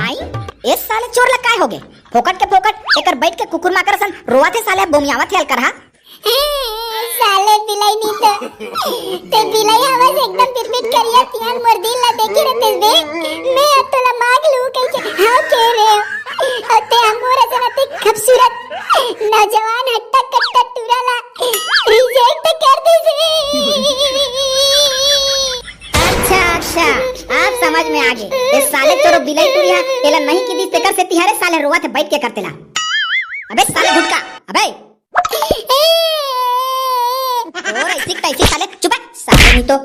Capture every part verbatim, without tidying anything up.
आई, ए साले चोर ला काय होगे? फोकट के फोकट एकर बइठ के कुकुर माकर असन रोवत हे साले, बोमियावत हे अलकरहा। साले बिलाई नी तो, ते बिलाई हवस एकदम पिटपिट करिया, तिहान मोर दिल ला देखे रहते बे। मैं अब तोला मांग लूं कहिके, हाँ कह रहे हो। और ते अंगूर असन अति खूबसूरत नौजवान हट्टा कट्टा टूरा ला reject कर दे। अच्छा, अच्छा, अब समझ में आगे। ए साले चोर बिलाई टूरी हा, एला नहीं की दिस तेकर सेती हरे साले रोवत हे बइठ के करते ला। अबे साले गुटका, अबे। और ऐसी तैसी साले, चुप है, साले नी तो।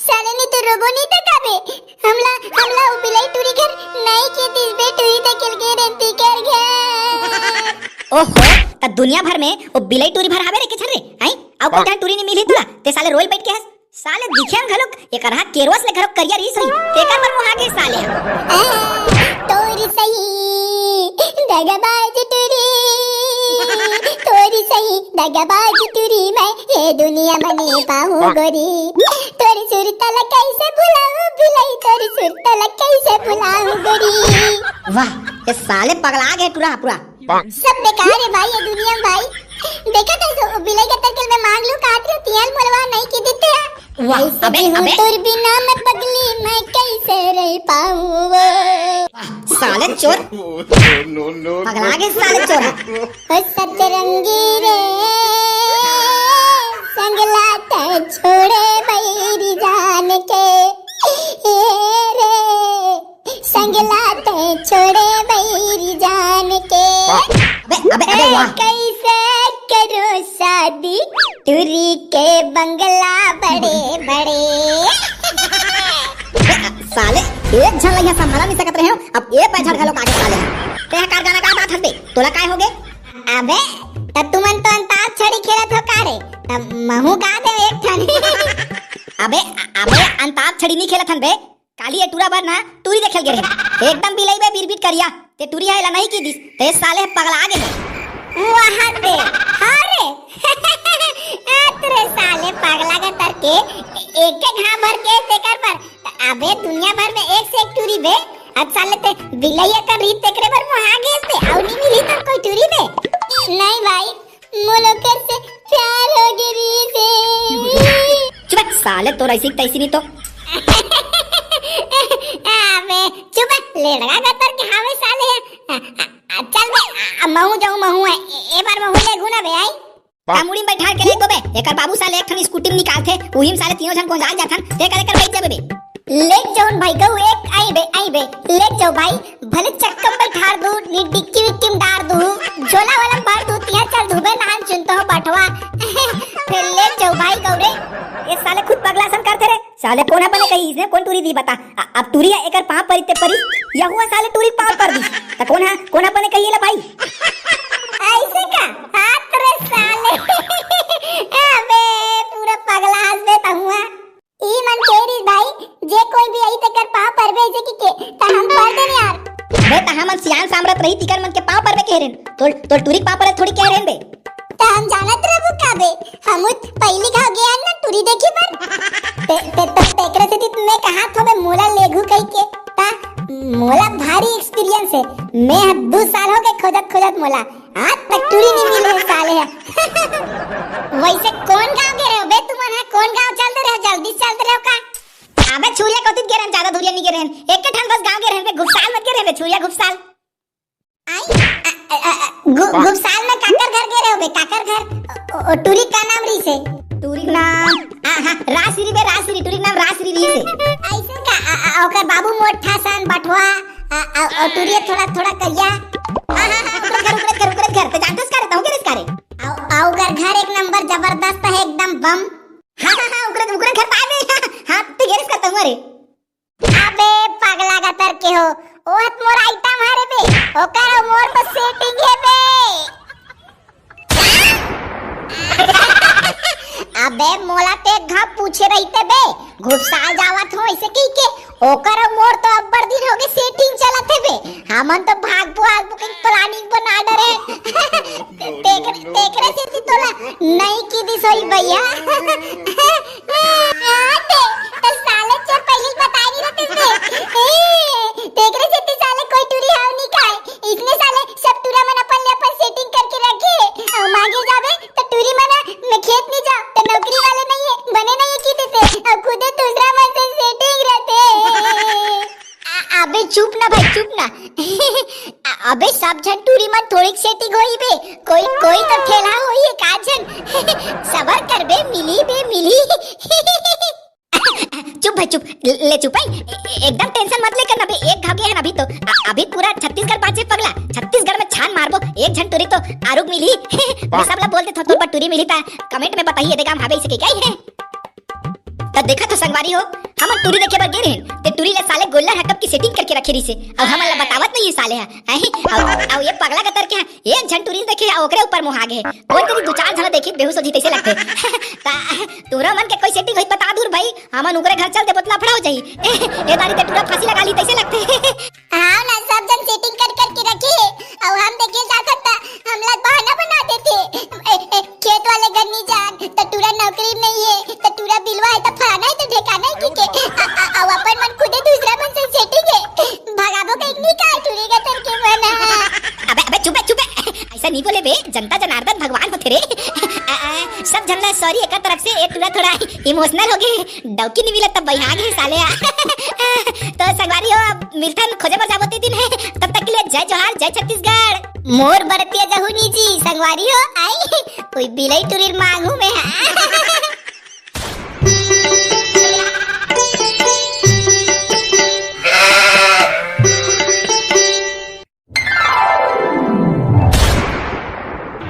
साले नी तो रोबो नी तो काबे। हमला, हमला वो बिलाई टूरी घर नहीं की दिस बे, टूरी ते खेल के रहती कर घर। ओहो, त दुनिया भर में वो बिलाई टूरी भर हावे रे के छर रे, आई? अउ कोई टूरी नी मिली तुला, ते साले रोइल बइठ के हस। साले दिखे म घलोक एकर हा केरवस ले घलोक करिया रहिस होही, तेकर बर मुहा गे साले। ए, तोर सही दगाबाज टूरी, तोर सही दगाबाज टूरी, मैं ये दुनिया म नी पाहूं गोरी। तोर सुरता ला कैसे भुलाऊं बिलाई, तोर सुरता ला कैसे भुलाऊं गोरी। वाह, ये साले पगला गे टूरा पूरा। सब बेकार है भाई ये दुनिया में भाई। देखा था सो बिलाई के तरकेल में मांग लू काट रही तियाल मोलवा नहीं की दिते हैं। वाह, ऐसे अबे, भी हूँ अबे। तोर बिना मैं पगली मैं कैसे रह पाऊँ वो। साले चोर। No, no, no। पगला गे साले चोर। ओ सतरंगी रे, संगला ते छोड़े बैरी जान के। ए रे, संगला ते छोड़े बैरी जान के। अबे, अबे, अबे, वाह। कैसे करो शादी टूरी के बंगला बड़े बड़े। साले, एक झन लइहा संभाला नहीं सकत रहे हो, अब ए पैसा घलो काटे साले। ते कार गाना का बात हंसते, तोला काय होगे? अबे, त तुमन तो अंताक्षरी खेलत हो का रे? त महू गा दे एक ठन। अबे, अबे, अंताक्षरी नहीं खेलत हन बे। काली ये टूरा बर ना टूरी देखे ल गे रहे। एकदम बिलई बे बिरबिट करिया। ते टूरी है ला नहीं की दिस। ते साले पगला गे हे। वाह रे, हाँ रे। आ तेरे साले पगला के तर के एक एक घा भर के तेकर पर। अबे दुनिया भर में एक से एक टूरी बे। अब साले ते बिलई का रीत तेकरे बर मुहा गेल ते। अउ नहीं मिली तो कोई टूरी बे। नहीं भाई, मोला ओकर से प्यार हो गे रहिस हे। चुप साले, तोर ऐसी तैसी नहीं तो। अबे चुप, लेड़गा गतर के हावे साले। आ, आ, आ, चल बे, आ, आ, महू जाऊं, महू है। ए, ए बार महू ले गुना बे आई। का मुड़ी में बैठार के ले गो बे? एकर बाबू साले एक ठन स्कूटी में निकालथे, उही में साले तीनों झन गोंजाल जाथन, ते करे कर बैठ जाबे बे। ले जाऊन भाई गऊ एक, आई बे, आई बे, ले जाओ भाई, भले चक्का में बैठार दू, नि-, डिक्की विक्की में डार दू, झोला वाला में भर दू, तिहा चल धुबे नहान चुनता हो बठवा। फिर ले जाओ भाई गऊ रे। ये साले खुद पगला सन करते रे। साले कोन हा बने कही इसने कोन टूरी दी बता। अ-, अब टूरी हा एकर पाँव परी ते परी, या हुआ साले टूरी पाँव पर दी। त कोन हा, कोन हा बने कही एला भाई? ऐसे का? हाथ रे साले। अबे पूरा पगला हंस दे त हुआ। ई मन के रिस भाई, जे कोई भी आई तेकर पाँव परबे ऐसे की के, त हम पर देन यार। बे त हमन सियान सामरत रही तिकर मन के पाँव परबे कह रेन। तोल, तोल टूरी के पाँव परत थोड़ी कह रेन बे। त हम जानत रहबो का बे? हमू त पहिली घाव गे हन ना टूरी देखे बर। ते, ते, ते, तेकरे सेती त मैं कहा थो बे मोला लेगू कही के। ता मोला भारी experience है। मैं ह दू साल हो गए खोजत खोजत मोला। आज तक टूरी नहीं मिले है साले ह। वैसे कौन गांव गे रहे हो बे तुमन ह? कौन गांव चल दे रहे हो? जल्दी चल दे रहे हो का? अबे छुरिया कोती गे रहन, ज्यादा दूरिया नहीं गे रहन। एक के ठन बस गांव गे रहन बे, घुपसाल मत गे रहन बे, छुरिया घुपसाल। आई? अ, अ, अ, अ, घु-, घुपसाल में काकर घर गे रहे हो बे, काकर घर? ओ, ओ, टूरी का नाम रही से? टूरी का नाम, आ, हाँ, राजश्री बे, राजश्री, टूरी का नाम राजश्री रही से। ऐसे का? आ, आ, ओकर बाबू मोटा सन, बठवा, आ, आ, और टूरी थोड़ा, थोड़ा करिया। हाँ, हाँ, हाँ, ओकर घर, ओकर घर, ओकर घर, ते जानते उसका रे, तहु के रिस का रे? आउ, आउ ओकर घर एक नंबर जबरदस्त है, एकदम बम। हाँ, हाँ, हाँ, ओकर, ओकर घर ताय में, हाँ, हाँ, ते गेरिस करता हूँ रे। अबे पगला गतर के हो, ओहत मोर item हरे बे, ओकर अउ मोर तो setting हे बे। अबे मोला ते घा पूछे रहिते बे, घुपसाल जावत हो ऐसे कही के, ओकर अउ मोर तो अब्बड़ दिन होगे setting चलत हे बे। हमन तो भागबो आगबो के planning बना डरे। तेकर, तेकरे सेती तोला नइ किदिस होही भैया। हाँ, ते, त साले चोर पहिली बताय नइ रहतिस बे। ए, तेकरे सेती साले कोई टूरी हव नइ खाय। इसने साले सब टूरा मन अपन ले अपन setting करके रखे। अउ मांगे जाबे त टूरी मन ह, मैं खेत नइ जांव, त नौकरी वाले नइ हे, बने नइ हे किथे ते, अउ खुदे दूसरा मन से setting रथे। आ, अबे चुप ना भाई, चुप ना। आ, अबे सब झन टूरी मन थोड़ीक setting होही बे, कोई, कोई तो ठेलहा होही एक आध झन। सबर कर बे, मिलही बे, मिलही। चुप भाई, चुप, ले, ले चुप भाई। ए-, ए-, एकदम tension मत ले कर ना बे, एक घाव गे हे ना अभी तो। अ-, अभी पूरा छत्तीसगढ़ बांचे पगला। छत्तीसगढ़ में छान मारबो, एक झन टूरी तो आरुग मिलही। मैं सब ला बोल देथंव, तोर बर टूरी मिलही त comment में बताही, एदे काम हावे इसे के क्या ही है। त देखत हो संगवारी हो, हमन टूरी देखे बर गे रहेन, ते टूरी ला साले गोल्लर ह कब के setting करके रखे रहिसे, अउ हमन ला बतावत नइ हे साले ह। अही, अउ, अउ ये पगला कतर के ह, एक झन टूरी देखे, अउ ओकरे ऊपर मोहा गे हे। कोन करी दू चार झन देखी बेहोश हो जी तइसे लगथे। त टूरा मन के कोई setting होही बता दूर भाई, हमन ओकरे घर चल देबो त लफड़ा हो जाही। ए दारी ते टूरा फांसी लगा ली तइसे लगथे। हाँ ना, सब झन setting कर करके रखे हे, अउ हम देखे जाथन त हमला बहाना बना देथे। ए, ए, खेत वाले घर नइ जान, त टूरा नौकरी नइ हे, त टूरा बिलवा हे, त फलाना हे, त ढेकाना हे, ठीक हे। अ, अ, अउ अपन मन खुदे दूसरा मन से setting हे। भगाबो कहिके नइ का टूरी कतर के मन ह। अबे, अबे, चुप बे, चुप बे। अइसा नइ बोले बे, जनता जनार्दन भगवान होथे रे। अ, अ, सब झन ला sorry एकर तरफ से, ए टूरा थोड़ा emotional हो गे, डौकी नइ मिलत त बइहा गे साले आ। त संगवारी हो, अब मिलथन, खोजे बर जाबो ते दिन हे, तब तक के लिए जय जोहार, जय छत्तीसगढ़। मोर बरतिया जहू नी जी, संगवारी हो, आई, कोई बिलई टूरी मांगू मैं हा।